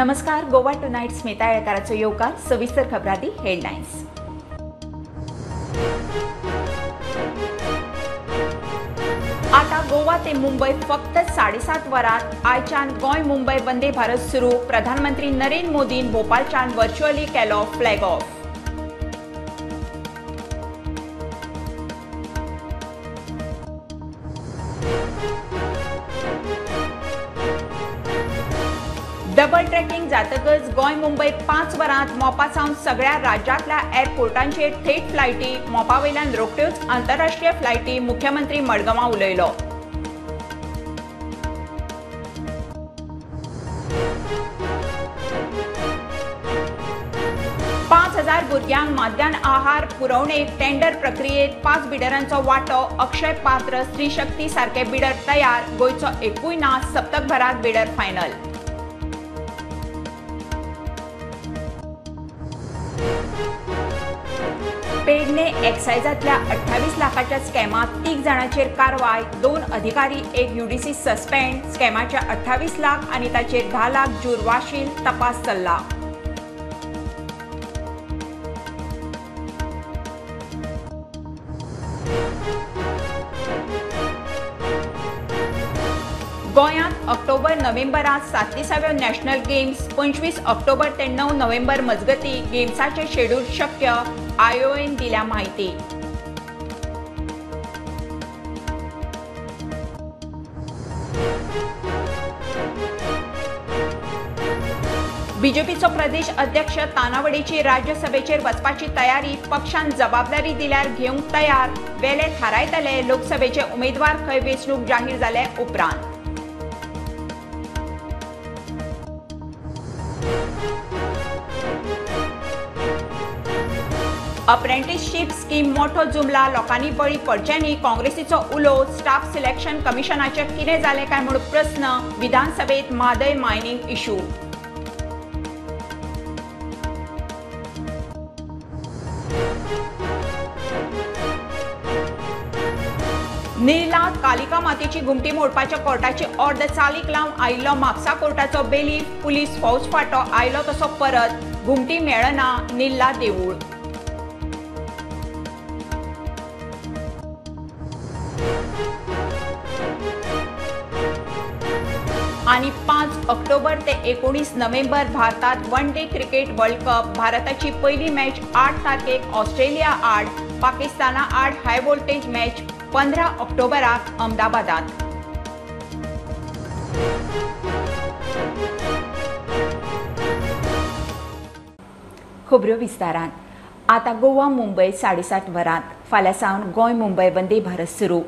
नमस्कार, गोवा टुनायट स्मिता येळकाराचो येवकार. सविस्तर खबरांनी हेडलायन्स. आता गोवा ते मुंबय फक्त 7.5 वरांत. आयच्यान गोंय मुंबय वंदे भारत सुरू. प्रधानमंत्री नरेंद्र मोदीन भोपाळच्यान व्हर्च्युअली केलो फ्लॅग ऑफ. डबल ट्रॅकिंग जातकच गोंय मुंबय 5 वरांत. मोपा सावन सगळ्या राज्यांतल्या एअरपोर्टांचेर थेट फ्लायटी. मोपा वयल्यान रोखड्योच आंतरराष्ट्रीय फ्लायटी. मुख्यमंत्री मडगांवां उलयलो. 5,000 भुरग्यांक माध्यान आहार पुरवणेक टेंडर प्रक्रियेत 5 बिडरांचो वांटो. अक्षय पात्र, स्त्रीशक्ती सारके बिडर तयार. गोंयचो एकूय ना. सप्तकभरात बिडर फायनल. पेडणे एक्सायजांतल्या 28 लाखाच्या स्कॅमात 3 जाणांचेर कारवाय. 2 अधिकारी, 1 यूडीसी सस्पेंड. स्कॅमाच्या 28 लाख आनी ताचेर 10 लाख जूर वाशील. तपास चल्ला. गोंयांत ऑक्टोबर नोव्हेंबरात 37व्यो नॅशनल गेम्स. 25 ऑक्टोबर ते 9 नोव्हेंबर मजगती गेम्साचे शेड्यूल शक्य. आयओएन दिल्या माहिती. बीजेपीचो प्रदेश अध्यक्ष तानावडीची राज्यसभेचेर वचपाची तयारी. पक्षान जबाबदारी दिल्यार घेवंक तयार. वेले थारायतले लोकसभेचे उमेदवार खंय. वेंचणूक जाहीर जाले उपरांत. अप्रेंटिसशीप स्कीम मोठो जुमला. लोकांनी बळी पडचे न्ही. काँग्रेसीचो उलो. स्टाफ सिलेक्शन कमिशनाचें कितें जालें काय म्हूण प्रस्न. विधानसभेत म्हादय मायनिंग इशू. निर्ला कालिका मातेची घुमटी मोडपाच्या कोर्टाची ऑर्द चालीक लावन आयिल्लो म्हापसा कोर्टाचो बेलीफ. पुलीस फौज फांटो आयलो तसो परत. घुमटी मेळना. निर्ला देवूळ. आणि 5 ऑक्टोबर ते 19 नोव्हेंबर भारतात one day cricket world cup. भारताची पहिली मॅच 8 तारखेक ऑस्ट्रेलिया आड. पाकिस्ताना आड हाय व्होल्टेज मॅच 15 ऑक्टोबराक अहमदाबादात. खबऱ्यो विस्तारान. आता गोवा मुंबय 7.5 वरांत. फाल्यां सावन गोंय मुंबय वंदे भारत सुरू.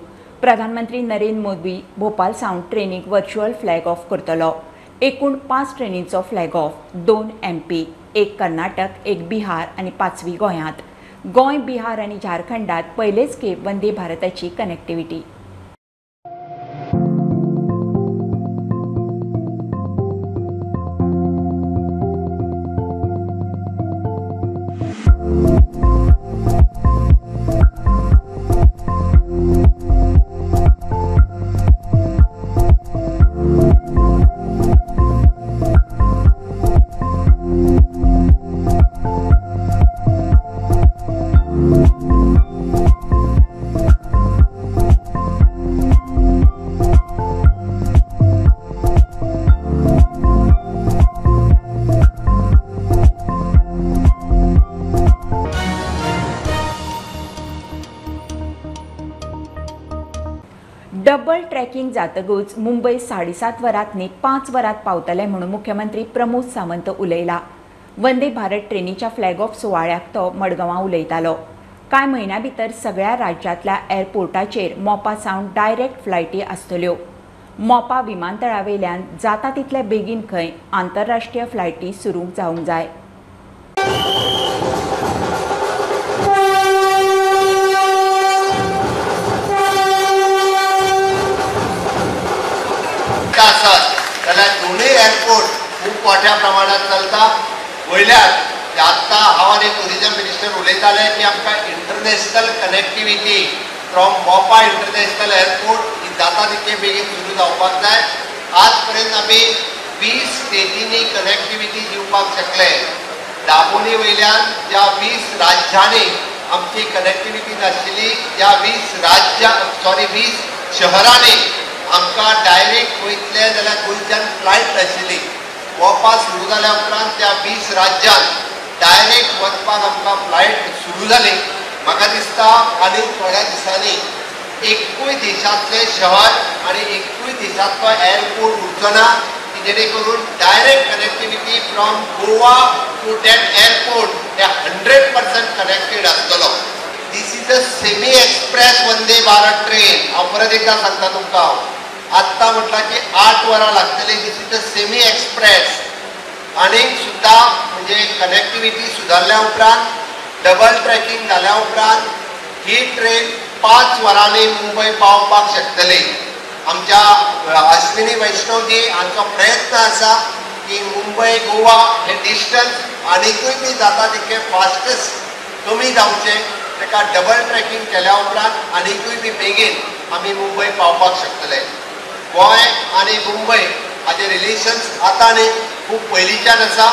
प्रधानमंत्री नरेंद्र मोदी भोपाळ सावन ट्रेनीक व्हर्च्युअल फ्लॅग ऑफ करतलो. एकूण 5 ट्रेनींचो flag of. 2 MP, 1 Karnataka, 1 Bihar आनी 5वी गोंयांत. गोंय, बिहार आनी झारखंडात पयलेच खेप वंदे भारताची कनेक्टिविटी. डबल ट्रॅकिंग जातकूच मुंबय 7.5 वरांत न्ही 5 वरांत पावतले म्हणून मुख्यमंत्री प्रमोद सावंत उलयला. वंदे भारत ट्रेनीच्या फ्लॅग ऑफ सुवाळ्याक तो मडगांवां उलयतालो. कांय म्हयन्या भितर सगळ्या राज्यांतल्या एअरपोर्टाचेर मोपा सावन डायरेक्ट फ्लायटी आसतल्यो. मोपा विमानतळावेल्यान जाता तितले बेगीन खंय आंतरराष्ट्रीय फ्लायटी सुरू जावंक जाय. आसत जाल्यार दोनूय एअरपोर्ट खूब मोठ्या प्रमाणात चलता. वयल्यान आत्तां हांव आनी ट्युरिजम मिनिस्टर उलयताले की आमकां international connectivity from Mopa international airport ही जाता तितके बेगीन सुरू जावपाक जाय. आज पर्यंत आमी 20 स्टेटींनी कनेक्टिविटी दिवपाक शकले. दाबोली वयल्यान ज्या 20 राज्यांनी आमची कनेक्टिविटी नाशिल्ली, ज्या 20 शहरांनी आमकां डायरेक्ट वयतले जाल्यार गोंयच्यान फ्लायट नाशिल्ली, वोपा सुरू जाल्या उपरांत त्या 20 राज्यांत डायरेक्ट वचपाक आमकां फ्लायट सुरू जाली. म्हाका दिसता आनी थोड्या दिसांनी एकूय देशांतलें शहर आनी एकूय देशांतलो एअरपोर्ट उरचो ना की जेणे करून direct connectivity from Goa to that airport हे 100% कनेक्टेड आसतलो. This is a semi express Vande Bharat train. हांव परत एकदां सांगता तुमकां, आत्तां म्हटलां की 8 वरां लागतलीं. This is a semi express. आनीक सुद्दां म्हणजे कनेक्टिविटी सुदारल्या उपरांत, डबल ट्रॅकिंग जाल्या उपरांत ही ट्रेन 5 वरांनी मुंबय पावपाक शकतली. आमच्या अश्विनी वैष्णवजी हांचो प्रयत्न आसा की मुंबय गोवा हे डिस्टन्स आनिकूय बी जाता तितकें फास्टस्ट कमी जावचें, ताका डबल ट्रॅकिंग केल्या उपरांत आनिकूय बी बेगीन आमी मुंबय पावपाक शकतले. गोंय आनी मुंबय हाजे रिलेशन्स आतां न्ही, खूब पयलींच्यान आसा.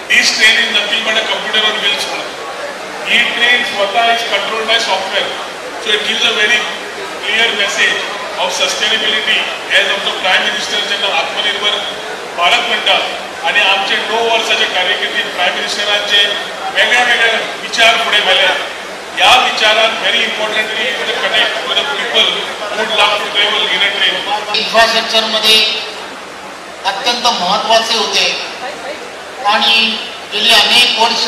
This train is nothing but a computer on wheels. He train स्वतः is controlled by software, so it gives a very clear message of sustainability. As आमचो प्रायम मिनिस्टर जेन्ना आत्मनिर्भर भारत म्हणटा आनी आमचे 9 वर्साचे कार्यकिर्दीत प्रायम मिनिस्टरांचे वेगळे वेगळे विचार फुडें व्हेले. ह्या विचारान very importantly is the connect with the people who love to travel in a train. इन्फ्रास्ट्रक्चरमध्ये अत्यंत महत्त्वाचे होते आणि गेली अनेक वर्ष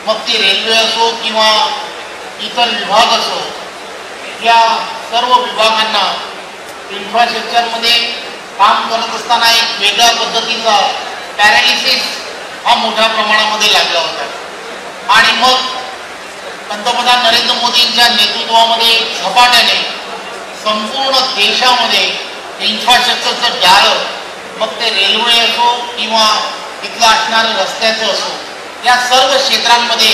मग ती रेल्वे असो किंवा इतर विभाग असो, या सर्व विभागांना इन्फ्रास्ट्रक्चरमध्ये काम करत असताना एक वेगळ्या पद्धतीचा पॅरालिसिस हा मोठ्या प्रमाणामध्ये लागला होता. आणि मग पंतप्रधान नरेंद्र मोदींच्या नेतृत्वामध्ये झपाट्याने संपूर्ण देशामध्ये इन्फ्रास्ट्रक्चरचं जाळं, मग ते रेल्वे असो किंवा तिथलं असणारं रस्त्याचं असो, या सर्व क्षेत्रांमध्ये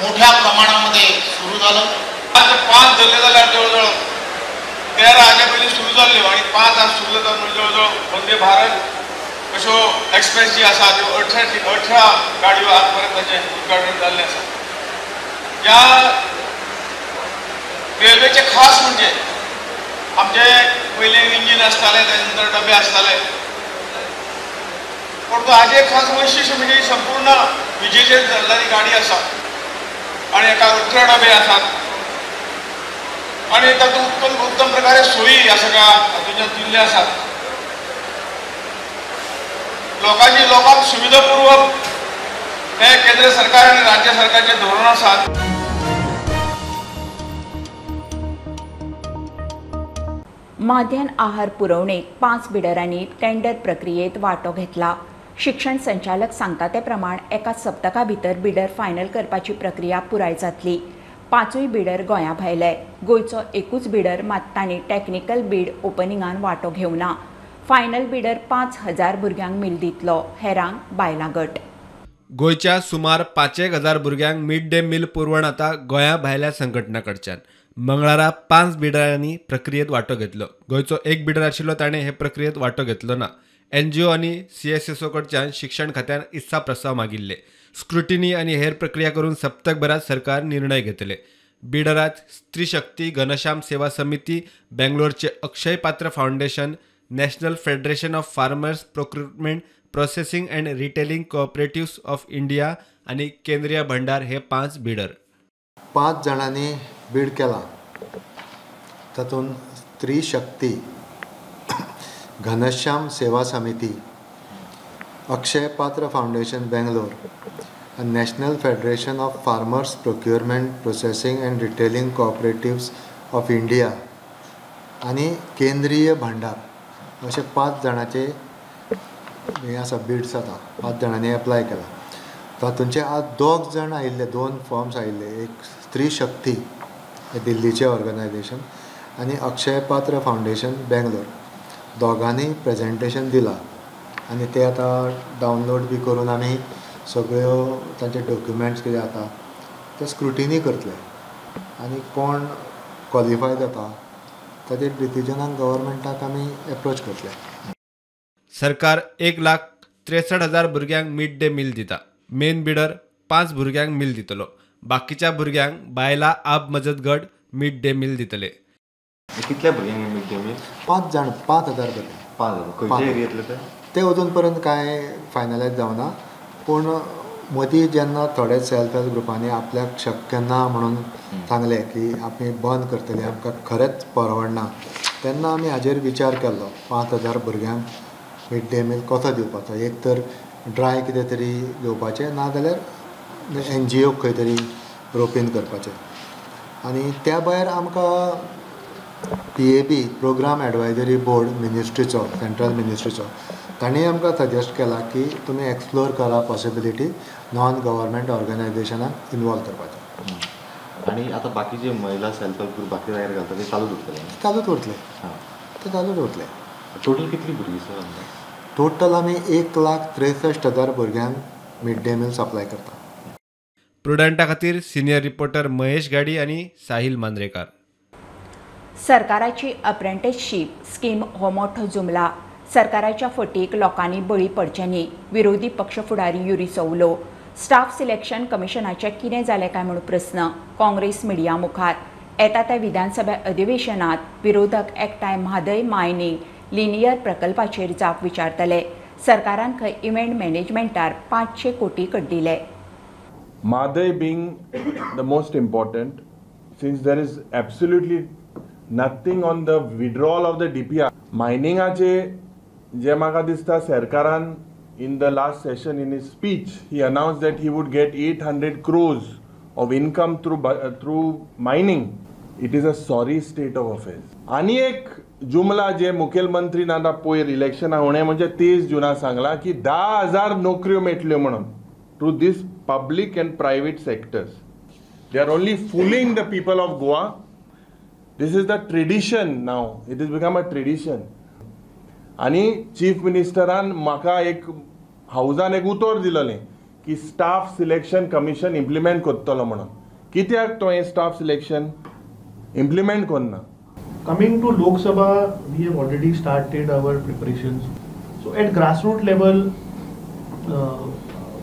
मोठ्या प्रमाणामध्ये सुरू झालं. आज 5 धरले जाल्यार जवळ जवळ 13 हाज्या पयलीं सुरू जाल्ल्यो आनी 5 आज सुरू जाता, म्हणजे जवळ जवळ वंदे भारत अश्यो एक्सप्रेस जी आसा त्यो 18 गाडयो आज पर्यंत ताचें उद्घाटन जाल्लें आसा. ह्या रेल्वेचें खास म्हणजे आमचे पयलीं इंजीन आसतालें, ताजे नंतर डबे आसताले, पूण हाजें खास वैशिश्ट म्हणजे संपूर्ण विजेचेर चलणारी गाडी आसा आनी एका 18 डबे आसात आनी तातूंत उत्तम उत्तम प्रकारे सोयी ह्या सगळ्या हातूंतल्यान दिल्ले आसात. लोकांची लोकांक सुविधापूर्वक हे केंद्र सरकार आनी राज्य सरकारचें धोरण आसात. माध्यान आहार पुरवणेक 5 बिडरांनी टेंडर प्रक्रियेत वांटो घेतला. शिक्षण संचालक सांगता ते प्रमाण एका सप्तका भितर बिडर फायनल करपाची प्रक्रिया पुराय जातली. 5 बिडर गोंया भायले. गोंयचो एकूच बिडर मात तांणी टॅक्निकल बीड ओपनिंगान वांटो घेवना. फायनल बिडर 5000 भुरग्यांक मील दितलो, हेरांक बायलां गट. गोंयच्या सुमार 5,000 भुरग्यांक मिड डे मील पुरवण आतां गोंया भायल्या संघटना कडच्यान. मंगळारा 5 बिडरांनी प्रक्रियेत वांटो घेतलो. गोंयचो एक बिडर आशिल्लो ताणें हे प्रक्रियेत वांटो घेतलो ना. एनजीओ आनी सीएसएसओ कडच्यान शिक्षण खात्यान इत्सा प्रस्ताव मागिल्ले. स्क्रुटिनी आनी हेर प्रक्रिया करून सप्तकभरात सरकार निर्णय घेतले. बिडरात स्त्री शक्ती घनश्याम सेवा समिती, बेंगलोरचे Akshaya Patra foundation, national federation of farmers procurement processing and retailing cooperatives of India आनी केंद्रीय भंडार हे 5 बिडर. 5 जाणांनी बीड केला, तातूंत स्त्री शक्ती, घनश्याम सेवा समिती, अक्षय पात्र फावंडेशन बेंगलोर आनी national federation of farmers procurement processing and retailing cooperatives of India आनी केंद्रीय भंडार अशे 5 जाणांचे हें आसा, बिड्स आसा. 5 जाणांनी एप्लाय केला. तातूंचे आज 2 जाण आयिल्ले, 2 फॉर्म्स आयिल्ले, एक स्त्री शक्ती हे दिल्लीचें ऑर्गनायजेशन आनी अक्षय पात्र फावंडेशन बेंगलोर. दोगांनी प्रेजेंटेशन दिलां आनी ते आतां डावनलोड बी करून आमी सगळ्यो तांचे डॉक्युमेंट्स कितें आतां ते स्क्रुटिनी करतले आनी कोण क्वॉलिफाय जाता ताजेर डिसिजनाक गव्हर्मेंटाक आमी एप्रोच करतले. सरकार 1,63,000 भुरग्यांक मिड डे मील दिता. मेन बिडर 5 भुरग्यांक मील दितलो. बाकीच्या भुरग्यांक बायला आप मजत गट मिड डे मील दितले. कितल्या भुरग्यांक मिड डे मील? 5 जाण, 5,000 भुरगे. 5,000 खंयच्या एरियेंतले ते? ते अजून पर्यंत कांय फायनलायज जावना, पूण मदीं जेन्ना थोडे सेल्फ हेल्प ग्रुपांनी आपल्याक शक्य ना म्हणून सांगलें की आमी बंद करतले, आमकां खरेंच परवडना, तेन्ना आमी हाजेर विचार केल्लो 5,000 भुरग्यांक मिड डे मील कसो दिवपाचो. एक तर ड्राय कितें तरी दिवपाचें, ना जाल्यार एनजीओक खंय तरी रोपीन करपाचें. आनी त्या भायर आमकां PAB programme advisory board मिनिस्ट्रीचो, central मिनिस्ट्रीचो, तांणी आमकां सजेस्ट केला की तुमी एक्सप्लोर करा पॉसिबिलिटी नॉन गव्हर्मेंट ऑर्गनायझेशनाक इनवॉल्व करपाचें. आनी आतां बाकीचे महिला सेल्फ हेल्प ग्रुप बाकी जाग्यार घालता ते चालूच उरतले? चालूच उरतले, ते चालूच उरतले. टोटल कितली भुरगीं सर? टोटल आमी 1,63,000 भुरग्यांक मिड डे मील सप्लाय करता. प्रुडंटा खातीर सिनियर रिपोर्टर महेश गाडी आनी साहिल मांद्रेकार. सरकाराची अप्रेंटिसशीप स्कीम हो मोठो जुमला. सरकाराच्या फटीक लोकांनी बळी पडचे न्ही, विरोधी पक्ष फुडारी युरी उलो. स्टाफ सिलेक्शन कमिशनाचें कितें जालें काय म्हूण प्रस्न काँग्रेस मिडिया मुखार. येता त्या विधानसभा अधिवेशनात विरोधक एकठांय म्हादय मायनिंग लिनियर प्रकल्पाचेर जाप विचारतले. सरकारान खंय इव्हेंट मॅनेजमेंटार 500 कोटी कड्डिले. Mhadei being the most important, since there is absolutely nothing on the withdrawal of the DPR. मायनिंगाचे जे म्हाका दिसता सरकारान in the last session in his speech he announce that he would get 800 crores of income through mining. It is a sorry state of affairs. आनी एक जुमला जे मुखेलमंत्री नादा पयर इलेक्शना उणें म्हणजे 23 जुना सांगला की 10,000 नोकऱ्यो मेळटल्यो म्हणून through this public and private sectors. They are only fooling the people of Goa. This is the tradition now. It has become a tradition. आनी चीफ मिनिस्टरान म्हाका एक हावजान एक उतर दिलेलें की स्टाफ सिलेक्शन कमिशन इम्प्लिमेंट करतलो म्हणून. कित्याक तो हें स्टाफ सिलेक्शन इम्प्लिमेंट करना? Coming to Lok Sabha, we have already started our preparations. So at grassroots level,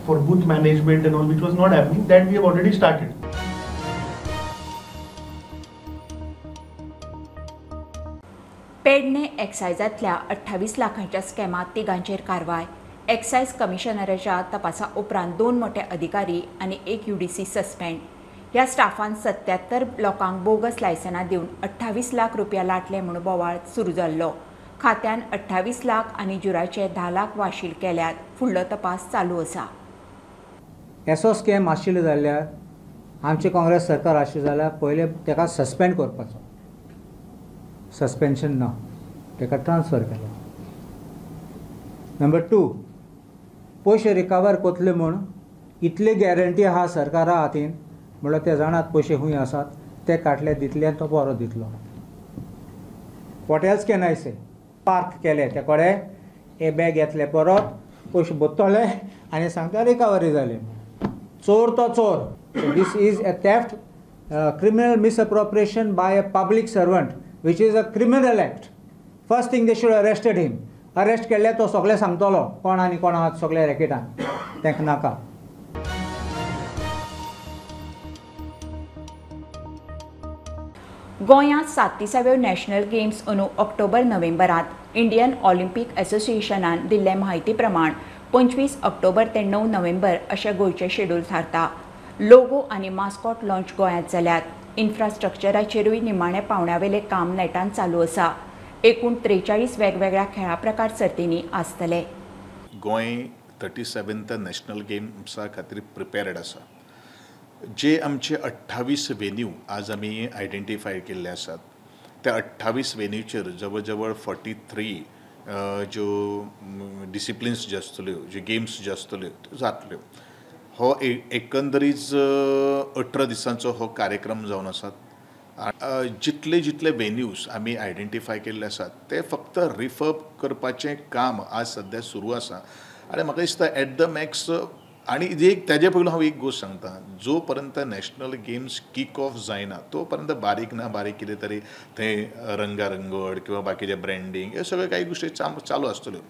for booth management and all, which was not happening, that we have already started. Pedne एक्सायजांतल्या 28 लाखांच्या स्कॅमांत तिगांचेर कारवाय. Excise कमिशनराच्या तपासा उपरांत 2 मोठे अधिकारी आनी 1 UDC suspend. ह्या Staffan 77 लोकांक bogus लायसनां दिवन 28 लाख रुपया लाटले म्हूण बोवाळ सुरू जाल्लो. खात्यान 28 लाख आनी जुराचे 10 लाख वाशील केल्यात. फुडलो तपास चालू आसा. असो स्कॅम आशिल्लो जाल्यार आमचें काँग्रेस सरकार आशिल्लें जाल्यार पयलें ताका सस्पेंड करपाचो. सस्पेन्शन ना, ताका ट्रान्सफर केलो. नंबर 2, पयशे रिकवर करतले म्हूण इतली गॅरंटी आहा सरकारा हातीन म्हणल्यार ते जाणात पयशे खंय आसात, ते काडले दितले आनी तो बरो दितलो. What else can I say? Park केले ते कडेन हे बॅग येतले परत पयशे भरतले आनी सांगता रिकवरी जाली. चोर तो चोर. This is a theft, criminal misappropriation by a public servant, which is a criminal act. First thing they should arrested him. Arrest केल्ले तो सगळें सांगतलो कोण आनी कोण आहात सगळे रॅकेटान, तांकां नाका. गोंयांत 37व्यो नॅशनल गेम्स अंदू ऑक्टोबर नोव्हेंबरांत इंडियन ऑलिम्पीक असोसिएशनान दिल्ले म्हायती प्रमाण 25 ऑक्टोबर ते 9 नोव्हेंबर अशें गोंयचें शेड्यूल थारता. लोगो आनी मास्कॉट लॉन्च गोंयांत जाल्यात. इन्फ्रास्ट्रक्चराचेरूय निमाण्या पावंड्यावेलें काम नेटान चालू आसा. एकूण 43 वेगवेगळ्या खेळा प्रकार सर्तींनी आसतले. गोंय 37th national गेम्सा खातीर प्रिपेर्ड आसा. जे आमचे 28 वेन्यू आज आमी आयडेंटिफाय केल्ले आसात त्या 28 वेन्यूचेर जवळ जवळ 43 ज्यो डिसिप्लिन्स ज्यो आसतल्यो, ज्यो गेम्स ज्यो आसतल्यो त्यो जातल्यो. हो एकंदरीत 18 दिसांचो हो कार्यक्रम जावन आसा. जितले जितले वेन्यूज आमी आयडेंटिफाय केल्ले आसात ते फक्त रिफर्ब करपाचें काम आज सद्या सुरू आसा आनी म्हाका दिसता एट the max आनी एक ताजे पयलू हांव एक गोश्ट सांगता, जो पर्यंत नॅशनल गेम्स किक ऑफ जायना तो पर्यंत बारीक ना बारीक कितें तरी थंय रंगारंगड किंवा बाकीचे ब्रँडींग हे सगळे काही गोष्टी चालू आसतल्यो.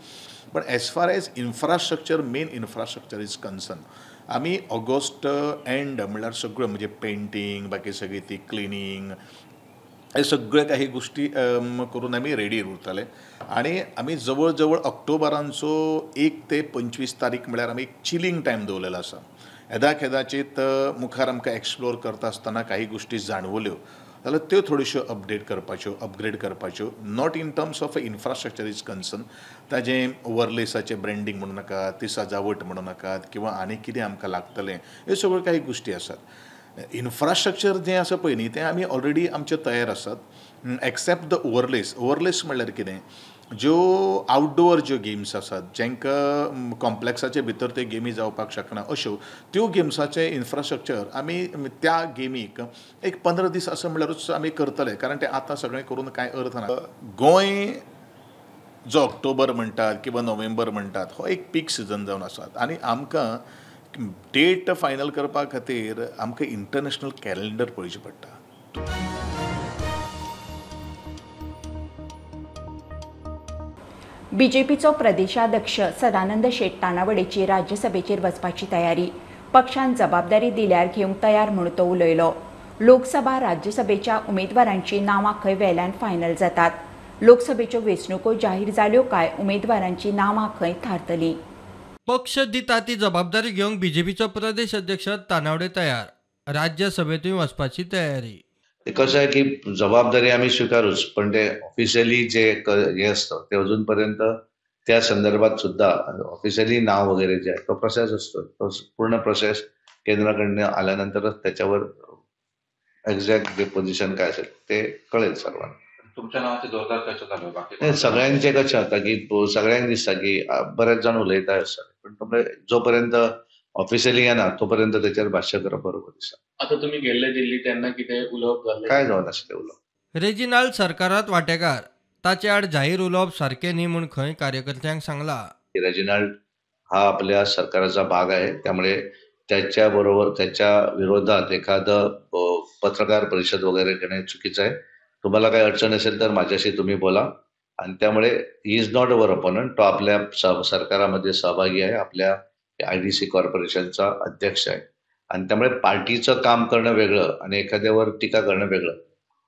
पण as far as infrastructure, main infrastructure is concern, आमी ऑगस्ट एंड म्हणल्यार सगळ्यो म्हणजे पेंटींग बाकी सगळी ती क्लिनींग हे सगळे काही गोष्टी करून आमी रेडी उरतले. आनी आमी जवळ जवळ ऑक्टोबरांचो 1 ते 25 तारीख म्हळ्यार आमी एक चिलींग टायम दवरलेलो आसा. येदा कदाचीत मुखार आमकां एक्सप्लोर करता आसतना काही गोष्टी जाणवल्यो जाल्यार त्यो थोड्योश्यो अपडेट करपाच्यो, अपग्रेड करपाच्यो, not in terms of infrastructure is concern, ताजें ओवरलेसाचें ब्रँडींग म्हणू नाकात, ती सजावट म्हणू नाकात किंवा आनी कितें आमकां लागतलें, ह्यो सगळ्यो काही गोष्टी आसात. इन्फ्रास्ट्रक्चर जें आसा पळय न्ही तें आमी ऑलरेडी आमचें तयार आसात, एक्सेप्ट the overlays. Overlays म्हणल्यार कितें, ज्यो आवटडोर ज्यो गेम्स आसात जांकां कॉम्प्लेक्साचे भितर ते गेमी जावपाक शकना अश्यो त्यो गेम्साचें इन्फ्रास्ट्रक्चर आमी त्या गेमीक एक 15 दीस असो म्हणल्यारूच आमी करतले, कारण ते आतां सगळें करून कांय अर्थ ना. गोंय जो ऑक्टोबर म्हणटात किंवा नोव्हेंबर म्हणटात हो एक पीक सिजन जावन आसात आनी आमकां डेट फायनल करपा खातीर आमकां इंटरनॅशनल कॅलेंडर पळोवचें पडटा. बीजेपीचो प्रदेशाध्यक्ष सदानंद शेट तानावडेची राज्यसभेचेर वचपाची तयारी, पक्षान जबाबदारी दिल्यार घेवंक तयार म्हूण तो उलयलो. लोकसभा राज्यसभेच्या उमेदवारांची नांवां खंय वेल्यान फायनल जातात. लोकसभेच्यो वेंचणुको जाहीर जाल्यो काय उमेदवारांची नांवां खंय थारतलीं. पक्ष दिता ती जबाबदारी घेवंक बीजेपीचो प्रदेश अध्यक्ष तानावडे तयार, राज्यसभेतूय वचपाची तयारी. कसं आहे की जबाबदारी आम्ही स्वीकारूच, पण ते ऑफिशियली जे हे असतं ते अजूनपर्यंत त्या संदर्भात सुद्धा ऑफिशियली नाव वगैरे जे आहे तो प्रोसेस असतो, तो पूर्ण प्रोसेस केंद्राकडनं आल्यानंतरच त्याच्यावर एक्झॅक्ट जे पोझिशन काय असेल ते कळेल सर्वांना. तुमच्या नावाची जोरदार चर्चा चालू आहे, सगळ्यांचे कशें जाता की सगळ्यांक दिसता की बरेच जाण उलयता आसता, पण जोपर्यंत ऑफिशियली येना तोपर्यंत त्याच्यावर भाष्य करप बरोबर दिसता. आता तुम्ही गेल्ले दिल्ली तेन्ना कितें उलोवप जालें? काय जावं नासलें उलोवप. रेजिनाल्ड सरकारात वांटेकार, ताचे आड जाहीर उलोवप सारकें न्ही म्हूण खंय कार्यकर्त्यांक सांगला. रेजिनाल्ड हा आपल्या सरकाराचा भाग आहे, त्यामुळे त्याच्याबरोबर त्याच्या विरोधात एखादं पत्रकार परिषद वगैरे घेणे चुकीचं आहे. तुम्हाला काही अडचण असेल तर माझ्याशी तुम्ही बोला आणि त्यामुळे he is not our opponent, तो आपल्या सरकारामध्ये सहभागी आहे, आपल्या IDC कॉर्पोरेशनचा अध्यक्ष आहे आणि त्यामुळे पार्टीचं काम करणं वेगळं आणि एखाद्यावर टीका करणं वेगळं.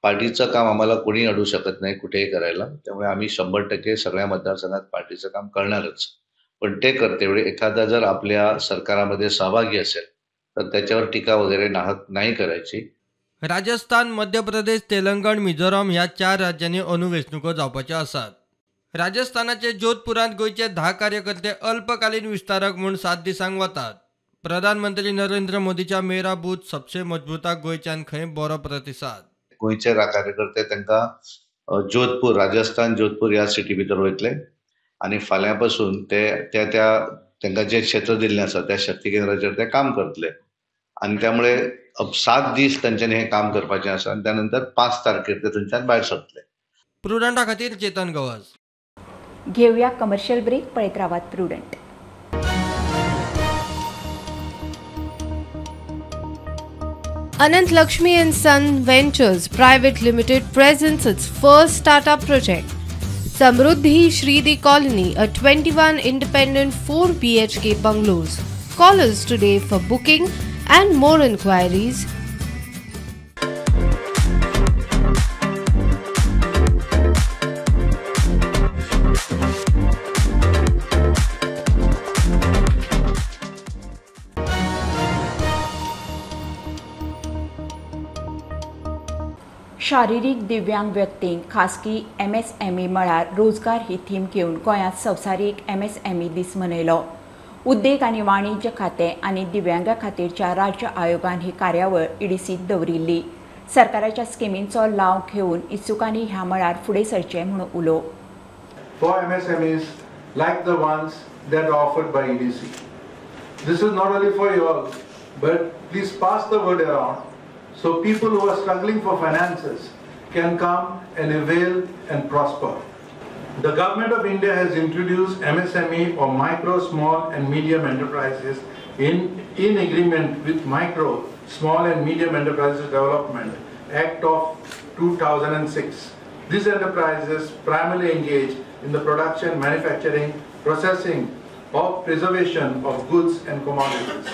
पार्टीचं काम आम्हाला कोणी अडवू शकत नाही कुठेही करायला, त्यामुळे आम्ही 100% सगळ्या मतदारसंघात पार्टीचं काम करणारच. पण ते करतेवेळी एखादा जर आपल्या सरकारामध्ये सहभागी असेल तर त्याच्यावर टीका वगैरे नाही करायची. राजस्थान, मध्य प्रदेश, तेलंगण, मिझोराम ह्या 4 राज्यांनी अंदू वेंचणुको जावपाच्यो आसात. राजस्थानाचे जोधपुरांत गोंयचे 10 कार्यकर्ते अल्पकालीन विस्तारक म्हूण 7 दिसांक वतात. प्रधानमंत्री नरेंद्र मोदीच्या मेरा बूथ सबसे मजबूताक गोंयच्यान खंय बरो प्रतिसाद. गोंयचे कार्यकर्ते तांकां जोधपूर, राजस्थान जोधपूर ह्या सिटी भितर वयतले आनी फाल्यां पासून ते त्या तांकां जे क्षेत्र दिल्लें आसा त्या शक्ती केंद्राचेर ते काम करतले आनी त्यामुळे 7 दीस तांच्यांनी हें काम करपाचें आसा आनी त्यानंतर 5 तारखेर ते थंयच्यान भायर सरतले. प्रुडंटा खातीर चेतन गवस. घेऊया कमर्शियल ब्रेक, पळयत रावात Prudent. Anant Lakshmi and Son Ventures Private Limited presents its first startup project, Samruddhi Shridi Colony, a 21 independent 4 BHK bungalows. Call us today for booking and more inquiries. शारीरिक दिव्यांग व्यक्तींक खासगी MSME मळार रोजगार ही theme घेवन गोंयांत संवसारीक MSME दीस मनयलो. उद्देग आनी वाणिज्य खातें आनी दिव्यांगा खातीरच्या राज्य आयोगान ही कार्यावळ ईडीसीत दवरिल्ली. सरकाराच्या स्किमींचो लाव घेवन इत्सुकांनी ह्या मळार फुडें सरचें म्हूण उलो. For MSMEs like the ones that are offered by EDC. This is not only for you all, but please pass the word around so people who are struggling for finances can come and avail and prosper. The Government of India has introduced MSME or micro, small and medium enterprises in agreement with Micro, Small and Medium Enterprises Development Act of 2006. These enterprises primarily engage in the production, manufacturing, processing, or preservation of goods and commodities.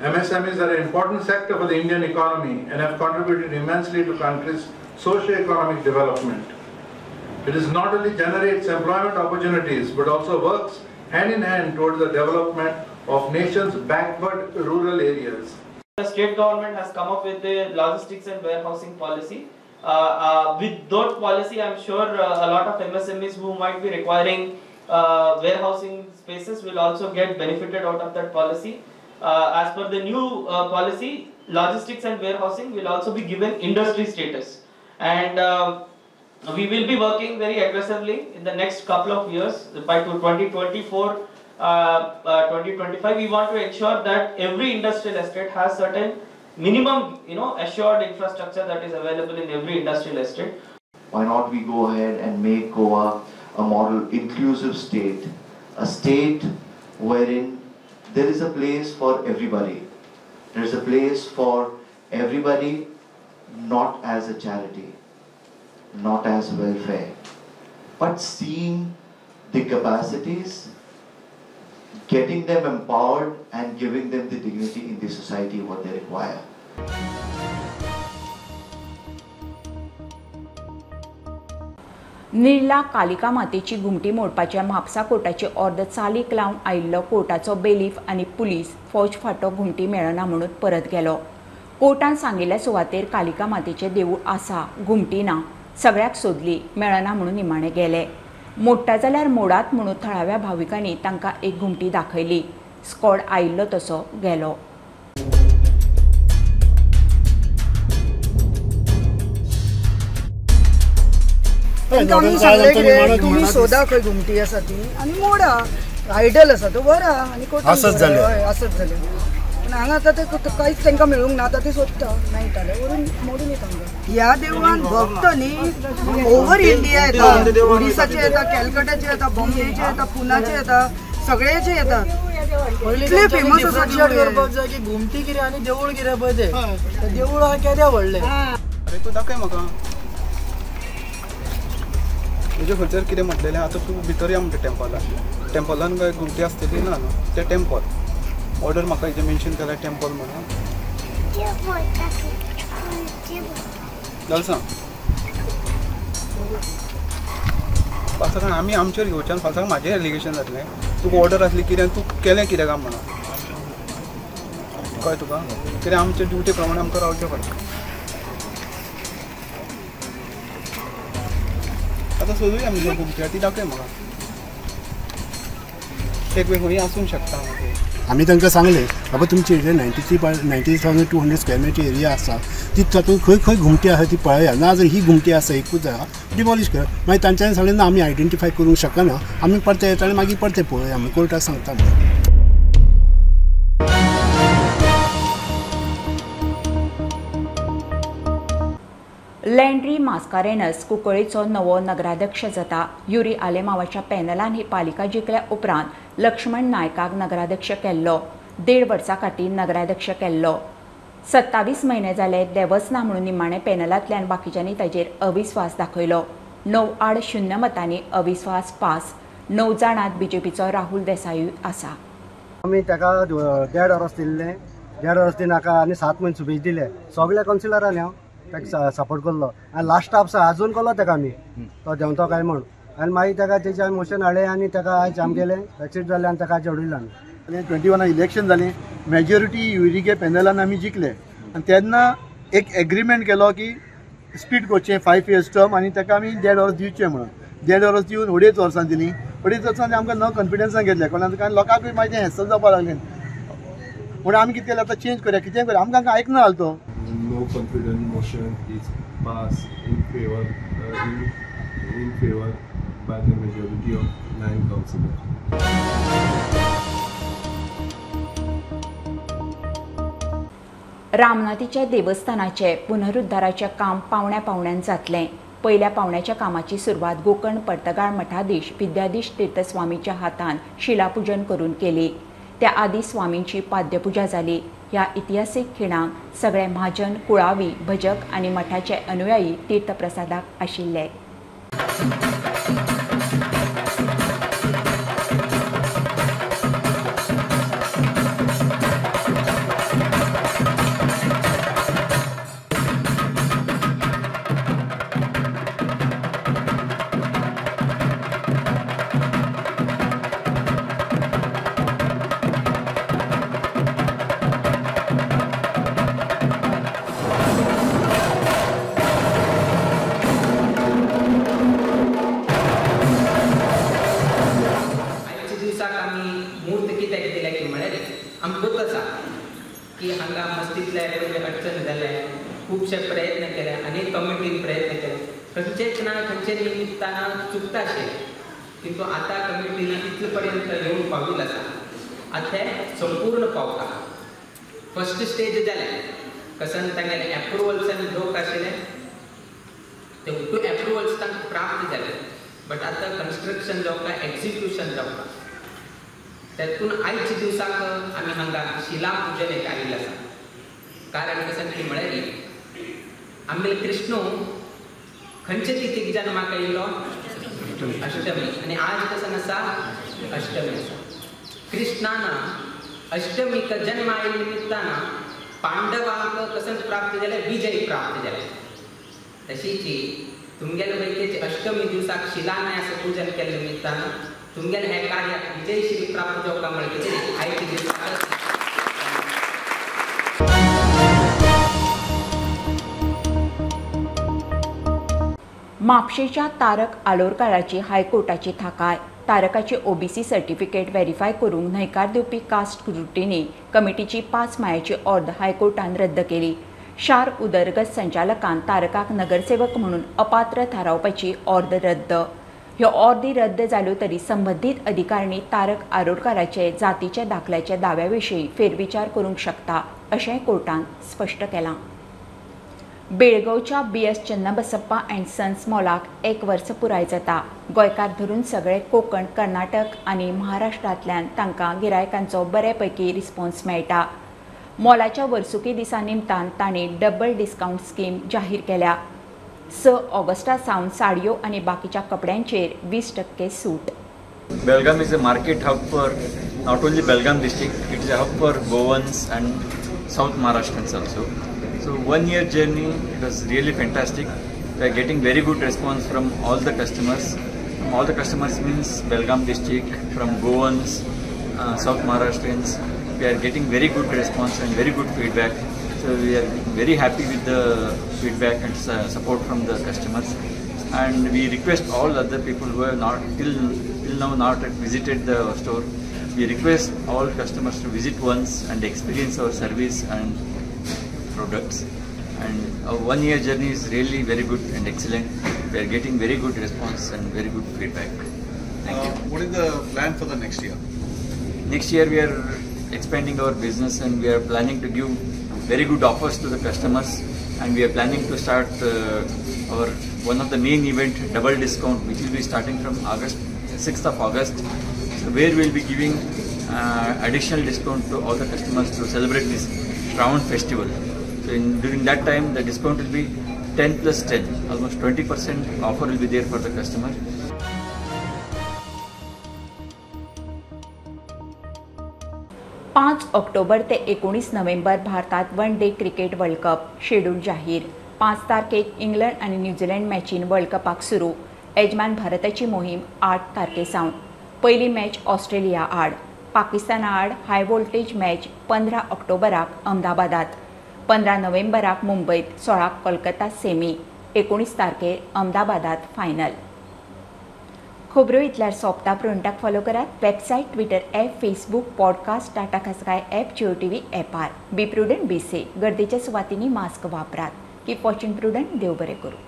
MSMEs are an important sector for the Indian economy and have contributed immensely to country's socio-economic development. It is not only generates employment opportunities but also works hand in hand towards the development of nation's backward rural areas. The state government has come up with a logistics and warehousing policy. With that policy, I am sure a lot of MSMEs who might be requiring warehousing spaces will also get benefited out of that policy. As per the new policy, logistics and warehousing will also be given industry status. And we will be working very aggressively in the next couple of years. By 2024, 2025, we want to ensure that every industrial estate has certain minimum, assured infrastructure that is available in every industrial estate. Why not we go ahead and make Goa a model inclusive state, a state wherein there is a place for everybody. There is a place for everybody, not as a charity, not as welfare, but seeing the capacities, getting them empowered and giving them the dignity in the society what they require. Nirla Kalika मातेची घुमटी मोडपाच्या म्हापसा कोर्टाची ऑर्द चालीक लावन आयिल्लो कोर्टाचो बेलीफ आनी police फौज फांटो घुमटी मेळना म्हणून परत गेलो. कोर्टान सांगिल्ल्या सुवातेर कालिका मातेचें देवूळ आसा, घुमटी ना. सगळ्याक सोदली, मेळना म्हणून निमाणे गेले. मोडटा जाल्यार मोडात म्हणून थळाव्या भाविकांनी तांकां एक घुमटी दाखयली. स्कॉड आयिल्लो तसो गेलो. आमी सांगलें कितें, तुमी सोदा खंय घुमटी आसा ती आनी मोडा, आयडल आसा तो व्हरा आनी आसत जालें, आसत जालें. पूण हांगा आतां तें कांयच तांकां मेळूंक ना, आतां ते सोदता मेळटाले व्हरून मोडून येता हांगा. ह्या देवळान भक्त न्ही ओवर इंडिया येता, ओडिसाचे येता, कॅलकटाचे येता, बॉम्बेचे येता, पुनाचे येता, सगळ्याचे येता. इतले फेमस आसा करपाक जाय की घुमटी कितें आनी देवूळ कितें पळय तें देवूळ आहा केद्या व्हडलें. अरे तूं दाखय म्हाका तुजे खंयसर कितें म्हटलेलें. आतां तूं भितर या म्हणटा टेम्पलान, टेम्पलान काय घुमटी आसतली ना न्हू, तें टेम्पल ऑर्डर म्हाका हेजें मेन्शन केलां टेम्पल म्हणून जालें सांग. फाल्सां आमी आमचेर घेवच्यान फाल्सां म्हाजें एलिगेशन जातलें. तुका ऑर्डर आसली कितें तूं केलें कितें काय म्हणून कळ्ळें तुका, कितें आमचे ड्युटी प्रमाणे आमकां रावचें पडटा. आतां सोदुया आमी घुमटी आहा ती दाखय म्हाका, एक वेळ खंय आसूंक शकता. आमी तांकां सांगलें बाबा तुमची एरिया 93,200 स्क्वेअर मिटर एरिया आसा, ती तातूंत खंय खंय घुमटी आसा ती पळया, ना जर ही घुमटी आसा एकूच आहा डिमॉलिश करा. मागीर तांच्यांनी सांगलें ना आमी आयडेंटिफाय करूंक शकना, आमी परते येता आनी मागीर परते पळोवया, आमी कोर्टाक सांगता म्हणून. लँड्री मास्कारेनस कुंकळेचो नवो नगराध्यक्ष जाता. युरी आलेमावाच्या पॅनलान ही पालिका जिखल्या उपरांत लक्ष्मण नायकाक नगराध्यक्ष केल्लो. 1.5 वर्सां खातीर नगराध्यक्ष केल्लो. 27 म्हयने जाले देवच ना म्हणून निमाणे पॅनलांतल्यान बाकीच्यांनी ताजेर अविस्वास दाखयलो. 9-0 मतांनी अविस्वास पास. 9 जाणांत बीजेपीचो राहुल देसायूय आसा. आमी ताका 1.5 वर्स दिल्लें, 1.5 वर्स नाका आनी 7 म्हयने सुबेज दिले. सगळ्या कावन्सिलरांनी हांव ताका सपोर्ट करलो आनी लास्टाक आजून करलो ताका आमी, तो देंवतो काय म्हूण. आनी मागीर ताका तेजे आमी मोशन हाडलें आनी ताका आयज आमगेलें एक्सिट जालें आनी ताका आयज उडयलो आमी. 21 इलेक्शन जालें, मेजॉरिटी युरीके पॅनलान आमी जिखले आनी तेन्ना एक एग्रीमेंट केलो की स्प्लीट करचें 5 इयर्स टर्म आनी ताका आमी 1.5 वर्स दिवचें म्हणून. 1.5 वर्स दिवन 2.5 वर्सां दिलीं, 2.5 वर्सां आमकां नो कॉन्फिडन्सान घेतलें कोणाक, कारण लोकांकूय मागीर तें हेसल जावपाक लागलें. म्हणून आमी कितें केलें आतां चेंज करया, कितें करया, आमकां आयकना जालो तो. No confidence motion is passed in favor by the majority of 9 councillors. रामनाथीच्या देवस्थानाचे पुनरुद्धाराचे काम पावण्या पावण्यान जातलें. पयल्या पावण्याच्या कामाची सुरवात गोकर्ण पर्तगाळ मठाधीश विद्याधीश तीर्थस्वामीच्या हातान शिलापूजन करून केली. त्या आदी स्वामींची पाद्यपुजा जाली. ह्या इतिहासीक खिणाक सगळे म्हाजन, कुळावी, भजक आनी मठाचे अनुयायी तीर्थप्रसादाक आशिल्ले. खूबशे प्रयत्न केले, अनेक कमिटीन प्रयत्न केले, खंयचेच ना खंयचे निमित्तान चुकताशे, किंतु आतां कमिटीन इतले पर्यंत येवन पाविल्लें आसा. आतां तें संपूर्ण पावता. फर्स्ट स्टेज जालें कसन तांगेले एप्रुवल्सान लोक आशिल्ले ते टू एप्रुवल्स तांकां प्राप्त जाले, बट आतां कन्स्ट्रक्शन जावंक एक्झिक्युशन जावंक तेतून आयच्या दिवसाक आमी हांगा शिला पुजन एक आयिल्लें आसा. कारण कसन की म्हळ्यार आमगेले कृष्णू खंयचे तिथीक जन्माक आयिल्लो? अष्टमी. आनी आज कसन आसा? अष्टमी आसा. कृष्णान अष्टमीक जन्म आयिल्ले निमित्तान पांडवांक कसन प्राप्त जालें? विजय प्राप्त जालें. तशीच तुमगेले पैकीचे अष्टमी दिवसाक शिलान्यास पूजन केल्ले निमित्तान तुमगेले हे कार्याक विजयश्री प्राप्त जावंक म्हळ्यार आयच्या दिवसाक. म्हापशेंच्या तारक आलोरकाराची हायकोर्टाची थाकाय. तारकाची ओबीसी सर्टिफिकेट व्हेरीफाय करूंक न्हयकार दिवपी कास्ट स्क्रुटिनी कमिटीची 5 मायाची ऑर्द हायकोर्टान रद्द केली. शार उदरगत संचालकान तारकाक नगरसेवक म्हणून अपात्र थारावपाची ऑर्द रद्द. ह्यो ऑर्दी रद्द जाल्यो तरी संबंदीत अधिकाऱ्यांनी तारक आरोलकाराचे जातीच्या दाखल्याच्या दाव्या विशीं फेरविचार करूंक शकता अशेंय कोर्टान स्पश्ट केलां. बेळगांवच्या BS Channabasappa and sons मॉलाक 1 वर्स पुराय जाता. गोंयकार धरून सगळे कोंकण, कर्नाटक आनी महाराष्ट्रांतल्यान तांकां गिरायकांचो बरेपैकी रिस्पॉन्स मेळटा. मॉलाच्या वर्सुकी दिसा निमतान तांणी डबल डिस्कावंट स्कीम जाहीर केल्या. 6 ऑगस्टा सावन साडयो आनी बाकीच्या कपड्यांचेर 20% सूट. Belgaum is a market hub for not only Belgaum district, it is a hub for Goans and South Maharashtrians also. So 1 year journey, it was really fantastic. We are getting very good response from all the customers. From all the customers means Belgaum district, from Goans, South Maharashtrians. We are getting very good response and very good feedback. So we are very happy with the feedback and support from the customers. And we request all other people who have not till now not visited the store. We request all customers to visit once and experience our service and products. And our 1 year journey is really very good and excellent. We are getting very good response and very good feedback. Thank you. What is the plan for the next year? Next year we are expanding our business and we are planning to give very good offers to the customers, and we are planning to start our one of the main event, double discount, which will be starting from 6th of August. So where we will be giving additional discount to all the customers to celebrate this Shravan festival. So during that time the discount will be 10 plus 10, almost 20% offer will be there for the customer. 5 October ते 19 नोव्हेंबर भारतात one day cricket world cup schedule जाहीर. 5 तारखेक England आनी New Zealand मॅचीन world कपाक सुरू. येजमान भारताची मोहीम 8 तारखे सावन. पयली मॅच ऑस्ट्रेलिया आड. पाकिस्ताना आड हाय वोल्टेज मॅच 15 ऑक्टोबराक अहमदाबादात, 15 नोव्हेंबराक मुंबयत, 16 कोलकाता सेमी, 19 तारखेर अहमदाबादात फायनल. खबरो इतल्यार सोंपता. प्रुडंटाक फॉलो करात website, Twitter app, Facebook, podcast, Tata खासगाय app, Jio TV ॲपार. Be prudent, be safe. गर्दीच्या सुवातींनी मास्क वापरात. Keep watching prudent. देव बरें करूं.